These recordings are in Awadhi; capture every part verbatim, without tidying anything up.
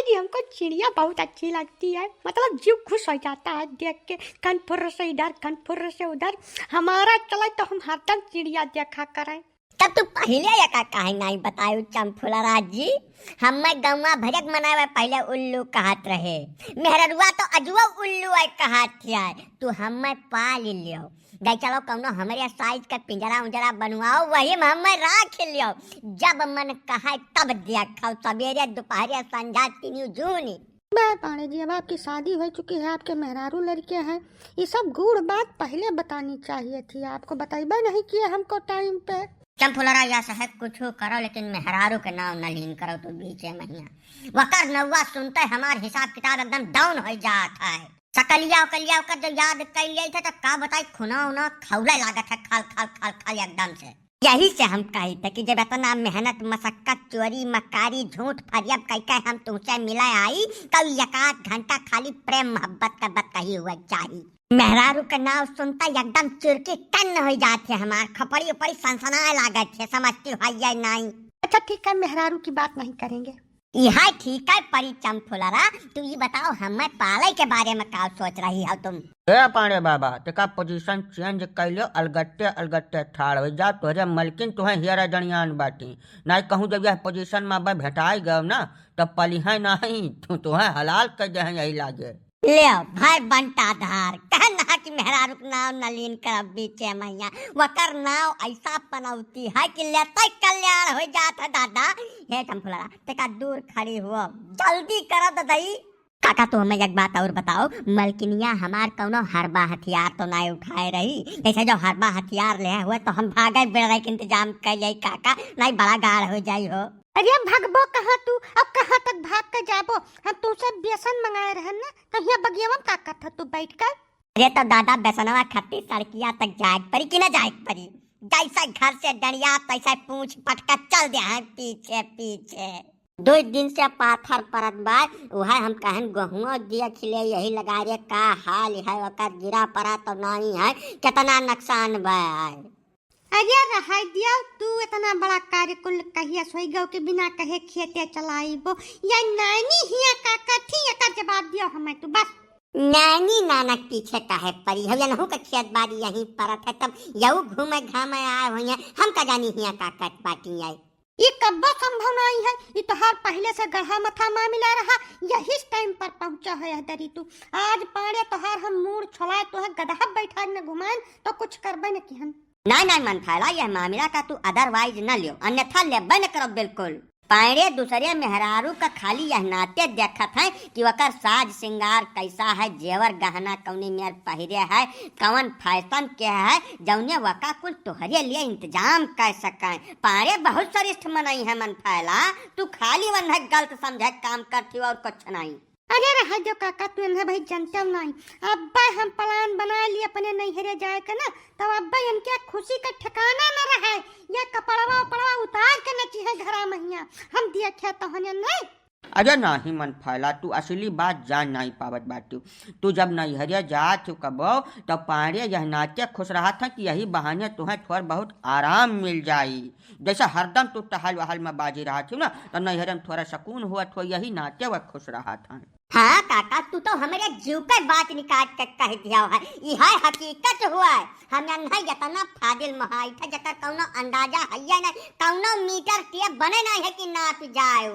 जी, हमको चिड़िया बहुत अच्छी लगती है, मतलब जीव खुश हो जाता है देख के, कन फुर्र से इधर, कन फुर्र से उधर। हमारा चले तो हम हरदम चिड़िया देखा करें। तब तू पहिले एका काहे नाहीं बतायू चंफुलरा जी? हम्मे गौवा भरक मनावे पहिले उल्लू कहत रहे। मेहररुआ तो अजुओ उल्लू है कहत है। तू हम्मे पाल लियो। गई चलो कौनो हमरे size का पिंजरा उंजरा बनवाओ, वही में हम्मे राख लियो। जब मन कहे तब देखो, सवेरे दोपहरे संझा तीनों जूनी। बे पांड़े जी, अब आपकी शादी हो चुकी है, आपके मेहरारू लड़के हैं, ये सब गूढ़ बात पहिले बतानी चाहिए थी, आपको बतइबे नहीं किए हमको time पे। चंफुलरा, या चाहे कुछ करो, लेकिन मेहरारू के नाव न लीन करो तू बीचे महिया। वकर नौवा सुनते हमार हिसाब किताब एकदम down हो जात है। सकलिया उकलिया ओकर जो याद कर लिए थे तो का बताई, खुना उना खौले लागत है, खल खल खल खल एकदम से। यही से हम कही थे कि जब इतना मेहनत, मशक्कत, चोरी, मक्कारी, झूठ, फरियब कई के हम तुमसे मिले आई, तो एक आध घंटा खाली प्रेम मोहब्बत का बात कही हुआ चाही। मेहरारू के नाव सुनता एकदम चुरकी टन हो जात है हमार, खपड़ी उपड़ी सनसनाए लागत है, समझती हो या नहीं? अच्छा ठीक है, मेहरारू की बात नहीं करेंगे। इहाय ठीक है परी चंफुलरा, तू ई बताओ, हमें पाले के बारे में का सोच रही हो तुम? ए पांड़े बाबा, तेका position change कर लो, अलगट्टे अलगट्टे ठाड़ हो जा, तोहरे मलकिन तुहे हियरा जनियान बाटी। नाहीं कहूँ जब यह position में बा भेंटाई गयो ना, तब पलिहै नाहीं, तू तुहे हलाल कर दे हैं यही लागे। ले भाई बंटाधार, कहन ना कि मेहरारू के नाव न लीन करब बीचे मैया, वकर नाव ऐसा पनौती है कि लेते कल्याण हो जात है दादा। हे चंफुलरा, तेका दूर खड़ी हुआ, जल्दी कर ददई। काका, तू हमें एक बात और बताओ, मलकिनिया हमार कौनो हरबा हथियार तो नाहीं उठाए रही? जैसे जो हरबा हथियार ले हुए तो हम भागे बेड़े के इंतजाम कर जाई काका, नाहीं बड़ा गाड़ हो जाई हो। अरे भगबो कहाँ तू, अब कहाँ तक भाग के जाबो? हम तुमसे बेसन मंगाए रहन ना, तो यहाँ बगियावा में का करत तू बैठ कर? अरे तो दादा, बेसनवा खातिर सड़किया तक जाए के पड़ी कि ना जाए के पड़ी? जैसे घर से डरिया तैसे पूछ पटका चल दे हैं पीछे पीछे। दो दिन से पाथर परत बा, उहे हम कहन गहुआ दिया खिले यही लगा रे, का हाल है ओकर, गिरा पड़ा तो नाहीं है, कितना नुकसान बा। अरे रहाई दियो, तू इतना बड़ा कार्य कुल कहिया सोई गो के बिना कहे खेते चलाइबो। या नानी हिया का कथी, एकर जवाब दियो हमें तू बस। नानी नाना के पीछे काहे पड़ी हो, यनहू के खेत बाड़ी यहीं परत है, तब यहू घूमे घामे आए हुई हैं, हम का जानी हिया का कट पाटी आई। ई कब्बो संभव नाहीं है, ई तोहार पहिले से गढ़ा मथा मामिला रहा, यही time पर पहुँचा है यह दरी तू। आज पाड़े तोहार हम मूड़ छोलाए तोहे गदहा बैठा न घुमाएन तो कुछ करबे न किहन। नाहीं, नाहीं, मन फैला, यह मामला का तू otherwise न लियो, अन्यथा लेबे न करो बिल्कुल। पाड़े दूसरे मेहरारू का खाली यह नाते देखत है कि वकर साज सिंगार कैसा है, जेवर गहना कौनी मेर पहिरे है, कौन fashion के है, जौने वका कुल तोहरे लिए इंतजाम कर सकें। पाड़े बहुत श्रेष्ठ मनई है मन फैला, तू खाली वन्हे गलत समझे काम करती हो और कुछ नहीं। अरे रह जो काका, तू इन्हें भाई जनते हो नहीं। अब्बे हम plan बना लिए अपने नैहरे जाए के ना, तब अब्बे इनके खुशी का ठिकाना न रहे। ये कपड़वा उपड़वा उतार के नची है घरा महिया, हम देखे तो हने नहीं। अरे नाही मन फैला, तू असली बात जान नाही पावत बाटू। तू जब नैहरे जात हो कबो, तब पाड़े यह नाते खुश रहत है कि यही बहाने तुहें थोड़ बहुत आराम मिल जाई। जैसे हरदम तू टहल वहल में बाजी रहत हो ना, तब नैहरे में थोड़ा सुकून होत हो, यही नाते वह खुश रहत हैं। हाँ काका, तू तो हमरे जीव के बात निकाल के कह दिया है। यह हकीकत हुआ है। हम नहीं इतना फाजिल मोहाई था, जेकर कौनो अंदाजा है या नहीं, कौनो meter के बने नहीं है कि नाप जाए।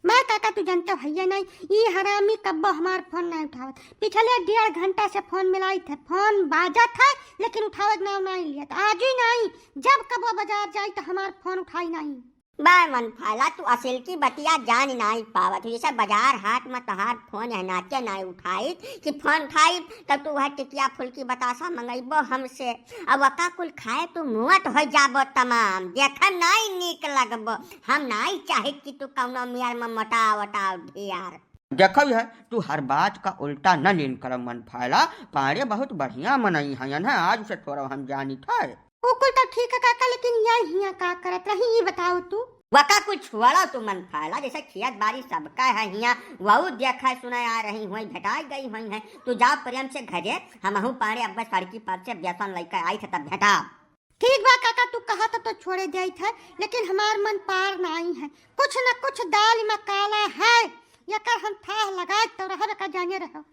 मैं काका, तू जानते हो है या नहीं, ई हरामी कब्बो हमार phone नहीं उठावत। पिछले डेढ़ घंटा से phone मिलाई थे, phone बाजत है, लेकिन उठावे के नाम नहीं लिया। तो आज ही नहीं, जब कबो बाजार जाई तो हमार phone उठाई नहीं। बा मन फैला, तू असिल की बतिया जान नाई पावत हो। जैसे बाजार हाट में तोहार phone है नाते नाई उठाई कि phone उठाई, तब तू वह टिकिया फुल्की बतासा मंगइबो हमसे। अब वका कुल खाए तू मुआत हो जाबो तमाम। देखे नाई नीक लगबो। हम नाई चाहित कि तू कौनो मेर में मोटाव ओटाव ढेर। देखो है, तू हर बात का उल्टा न लीन करो मन फैला। पाड़े बहुत बढ़िया मनई हैं, आज से थोड़ा हम जानित है। उ कुल तो ठीक है काका, लेकिन यह हियाँ का करत रही, ई बताओ तू। वका कुछ छोड़ो तू मन फैला, जैसे खेत बारी सबका है हियाँ, वहू देखा सुना आ रही हुई, भेटाई गई हुई है। तू जाओ प्रेम से घरे, हमहू पाड़े अब्बे सड़की पर से बेसन लइके आई थे तब भेटा। ठीक बा काका, तू कहा था तो छोड़े जाई था, लेकिन हमार मन पार नाई है, कुछ न कुछ दाल में काला है। एकर हम थाह लगाए तो रहबे का जाने रहो।